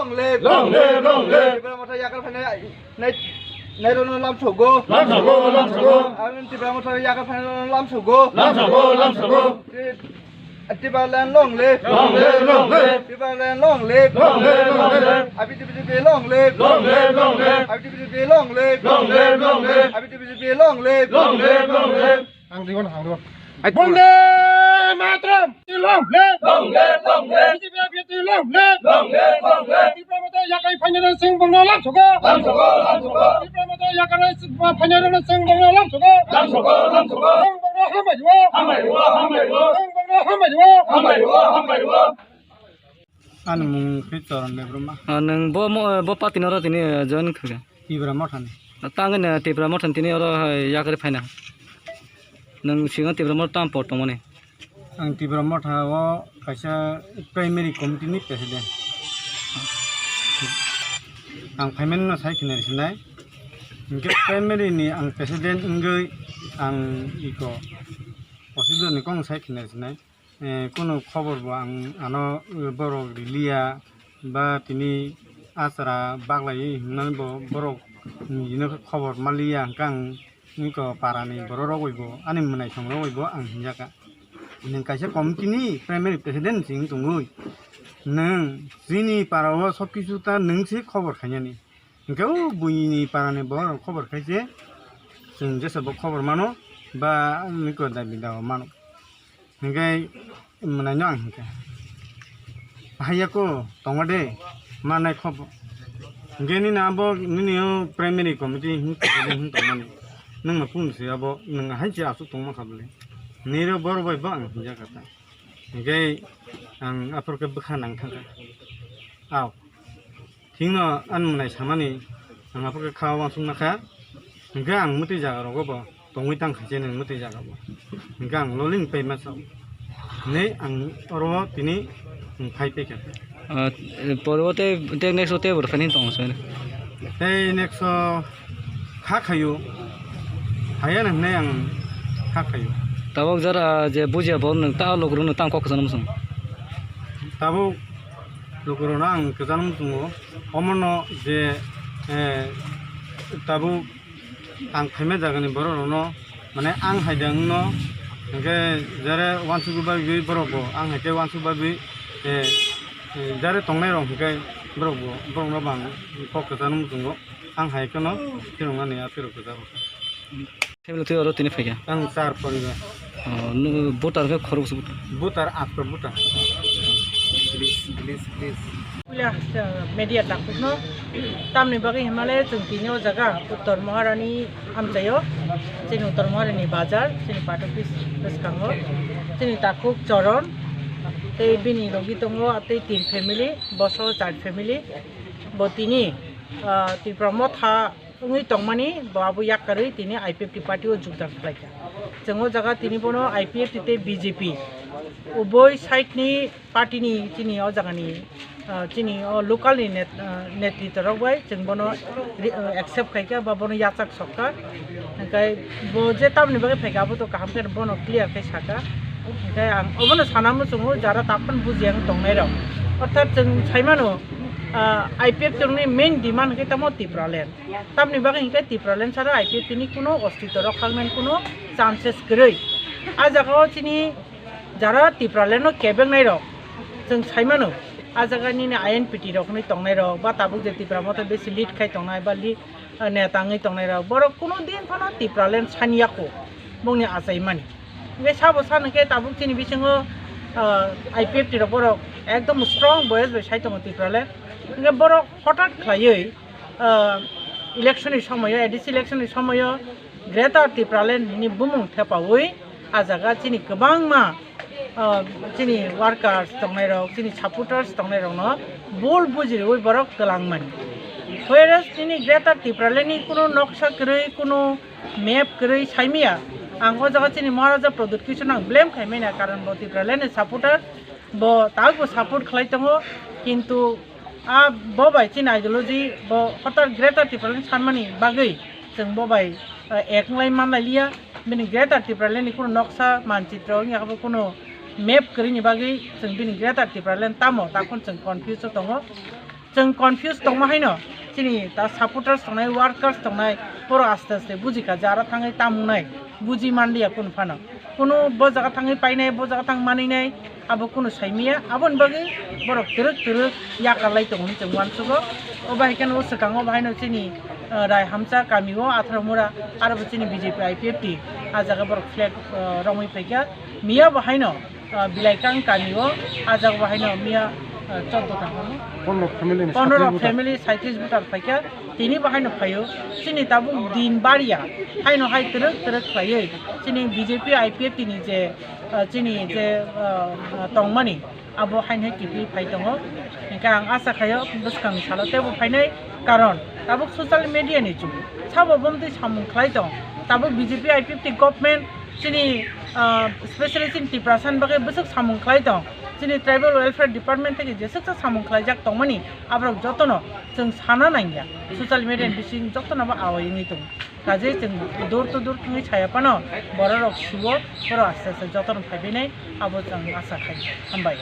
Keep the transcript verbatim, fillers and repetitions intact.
Long live! Long live! Long live! Tipra Motha yakar phainai, nai, nai rono lam sogo. Lam sogo, lam sogo. Ang Tipra Motha yakar phainai rono lam sogo. Lam sogo, lam sogo. Ti-, Tipraland long live! Long live, long live! Tipraland long live! Long live, long live! Abi T B C P long live! Long live, long live! Abi T B C P long live! Long live, long live! Abi T B C P long live! Long live, long live! Ang diwan hang diwan. Ai, Bonde Mataram! Long live! Long live! Long live! B J P abhyarthi long live! Long live! Long live! Tipra Motha yakai phainai rok chwng bongno lam sogo! Lam sogo! Lam sogo! Tipra Motha yakai phainai rok chwng bongno lam sogo! Lam sogo! Lam sogo! Chwng bongno hambai rwo! Hambai rwo! Hambai rwo! Chwng bongno hambai rwo! Hambai rwo! Hambai rwo! Ani mung khe Choron Debbarma. Ah, nwng bo mo-, bo party no oro tini, eh, join khwlai kha? Tipra Mothani. Tang ani Tipra Mothani tini oro, eh, yakarwi phaina. Nwng swkang Tipra Motha tamo por tongmani? Ang Tipra Motha o kaisa primary committee ni president. Ang phaimani no sai khinai sinai. Hinkhe primary ni ang president wngwi ang iko procedure ni kok sai khinai sinai. Eh, kunu khobor bo ang ano, eh, borok riliya ba tini achara baglai hinmani bo borok nini khobor maliya hwnkhe ang wngkha parani borok rok bai bo ani mwnaisong rok bai bo ang hinjaka. Nwng kaisa committee ni primary president se wng tongwi nwng chini para o sob kisu ta nwng se khobor khainani. Hingke o buini parani borok khobor khaise, chwng jesa bo khobor mano, ba nini ko dabi dao mano. Hingke mwnaino ang hingke, "Haiya ko tongo de, manai khobor." Hingke nini abo, nini o primary committee hing tongmani, hing tongmani. Nwng no kung se abo, nwng hai se aswk tongma kha bole. Nini ro borok bai bo ang hinjak kha ta. Hingke ang aphuru khe bwkha nang thangkha. Aw. Thikno ani mwnai samani ang aphuru khe kha uansuk nakha. Hingke ang mwtwi jaga rogo bo tongwi tang khaise nwng mwtwi jaga bo. Hingke ang lolini pai masa. Nei ang oro tini phai paikha. Ah, poro tei, tei next o tei bo khaini tong soi. Tei next o kha khayo. Haya nang nei ang kha khayo. Tabok jara je bujia bo nwng ta logro nwng tang kok kwchangma song. Tabuk lukurokno ang kwchangma tongo. Omono je, eh, tabuk ang phaima jagani borok rokno, mane, ang hai de wngno, hingke jare uansuk bagwi borok bo, ang hai khe uansuk bagwi, eh, eh, jare tongnai rok hingke borok bo, borok no bo ang kok kwchangma tongo. Ang hai kheno phirok nani a phirok kwcharo. Family twi oro tini phaikha? Ang char poribar. Oh, nw-, voter khe khoroksa voter? Voter atro voter. Please, please, please. Puila, uh, media takhukno tamni bagwi himale chwng tini o jaga Uttor Maharani amchaio, chini Uttor Maharani bazar, chini part office bwskango, chini takhuk Choron, tei bini logi tongo tei tin family, boso char family, bo tini, uh, Tipra Motha wngwi tongmani bo abo yakarwi tini I P F T party o jogdan khlaikha. Chwng o jaga tini bono I P F T tei B J P uboi side ni party ni chini o jaga ni, ah, chini o local ni net-, ah, netritwa rok bai chwng bono ri-, ah, accept khaikha ba bono yachak sokha. Hwnkhe bo je tamoni bagwi phaikha abo to kaham khe bono clear khe sakha. Hwnkhe ang obono sana muchungo jara taphano bujiya wng tongnai rok. Orthat chwng saimano, ah, I P F T ni main demand hwnkhe tamo Tipraland. Tamni bagwi hinkhe Tipraland sara I P F T ni kuno ostitw rok khangmani kuno chances kwrwi. A jagao chini jara Tipraland no kebeng nai rok chwng sai mano. A jaga nini I N P T rok hinwi tongnai rok ba tabuk je Tipra Motha besi lead khai tongnai ba lead, eh, neta wngwi tongnai rok borok kuno din phano Tipraland sani yako bongni achai mani. Hinkhe sabo san hinkhe tabuk chini bisingo, eh, I P F T rok borok ekdom strong voice bai sai tongo Tipraland. Hinkhe borok hotat khlaiwi ah, election ni somoyo, A D C election ni somoyo Greater Tipraland ni bumung thepawi a jaga chini kwbangma, ah, chini workers tongnai rok, chini supporters tongnai rokno bul bujiriwi borok twlang mani. Whereas chini Greater Tipraland ni kuno noksa kwrwi, kuno map kwrwi saimaya. Ang o jaga chini Maharaja Pradyut Kishore no ang blame khaimani, karon bo Tipraland ni supporter, bo tabukbo support khlai tongo, kintu a bo bai chini ideology bo hotar Greater Tipraland sanmani bagwi chwng bo bai, eh, ek wngwi manlai liya. Bini Greater Tipraland ni kuno noksa manchitro wngya khe bo kuno map kwrwini bagwi chwng bini Greater Tipraland tamo takhon chwng confuse o tongo. Chwng confuse tongma haino, chini ta supporters tongnai, workers tongnai, borok aste aste bujikha je aro thangwi tamungnai, buji manliya kunu phano. Kunu bo jaga thangwi painai, bo jaga thang maninai, abo kunu saimiya. Aboni bagwi borok twrwk twrwk yakarlai tongo hinwi chwng uansugo. O bahai kheno o swkango bahaino chini, ah, Rai Hamcha kamio, Atharo Mura, aro bo chini B J P I P F T, ah jaga borok flag, ah, romwi phaikha. Miya bahaino, ah, Bilaikang kamio, ah jaga bahaino miya, ah, choddo ta hwnwi. Pondro family ni Pondro saitris voter. Family saitris voter phaikha, tini bahaino phaio. Chini tabuk din bariya, haino hai twrwk twrwk khlaiwi chini B J P I P F T ni je, ah, chini je, ah, ah, tongmani, abo haino hai kiphilwi phai tongo. Hinkhe ang asa khaio bwskang salo teibo phainai, karon tabuk social media ni jug. Sabo bomtwi samung khlai tong, tabuk B J P I P F T government chini, ah, specially chini Tiprasa ni bagwi bwswk samung khlai tong, chini tribal welfare department theke jeswksa samung khlaijak tongmani, aborok jotono chwng sana nangya, social media ni bising jotono bo awai wngwi tongo. Kaje chwng door to door thangwi saya phano borok rok suo, borok aste aste jotono phaibainai, abo chwng asa khai. Hambai.